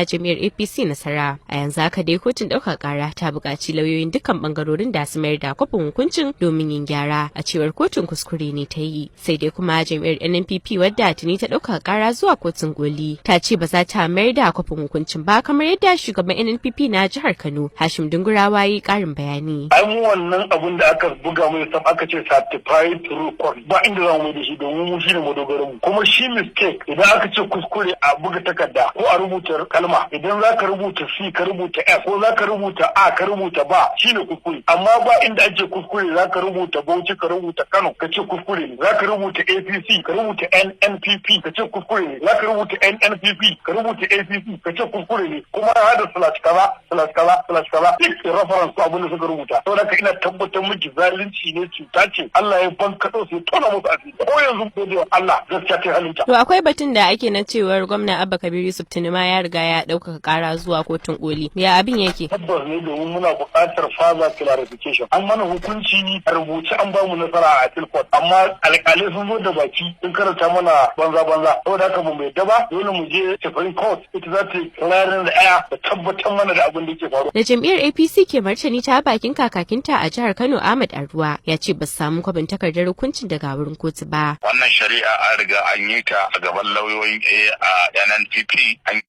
Jam'iyyar APC nasara. A yanzu haka dai kotun ɗaukar ƙara ta buƙaci lauyoyin dukkan ɓangarorin da su mayar da kwafin hukuncin domin yin gyara, a cewar kotun kuskure ne ta yi. Sai dai kuma jam'iyyar NNPP, wadda tuni ta ɗaukar ƙara zuwa kotun koli, ta ce ba za ta mayar da kwafin hukuncin ba, kamar yadda shugaban NNPP na jihar Kano, Hashim Dungurawa, yi ƙarin bayani. Ai mu wannan abun da aka buga mai sam aka ce certified true copy, ba inda za mu mai da shi, domin mu shine madogaran mu. Kuma shi mistake, idan aka ce kuskure a buga takarda ko a rubuta kalma, idan za ka rubuta C ka rubuta F, ko za ka rubuta A ka rubuta ba, shine kuskure. Amma ba inda ake kuskure za ka rubuta Bauchi ka rubuta Kano ka ce kuskure ne, za ka rubuta APC ka rubuta NNPP ka ce kuskure ne, za ka rubuta NNPP ka rubuta APC ka ce kuskure ne, kuma hada slash kaza slash kaza slash kaza, duk reference ko abin da suka rubuta. Saboda haka ina tabbatar miki zalunci ne, cuta ce. Allah ya bankaɗo su, ya tona musu asiri. Ko yanzu gode Allah, gaskiya ta halinta. To akwai batun da ake na cewar gwamna Abba Kabir Yusuf tuni ma ya riga ya ɗaukaka ƙara zuwa kotun koli. Ya abin yake? Tabbas ne, domin muna buƙatar further clarification. An mana hukunci a rubuce, an bamu nasara a appeal court, amma alƙalai sun zo da baki sun karanta mana banza banza. Saboda haka mu yadda ba, dole mu je Supreme Court, ita za ta yi clearing the air da tabbatar mana da abin da ke faruwa. Da jam'iyyar APC ke martani ta bakin kakakinta a jihar Kano, Ahmad Aruwa, ya ce ba su samu kwafin takardar hukuncin daga wurin kotu ba. Wannan shari'a an riga an yi ta a gaban lauyoyin a NNPP an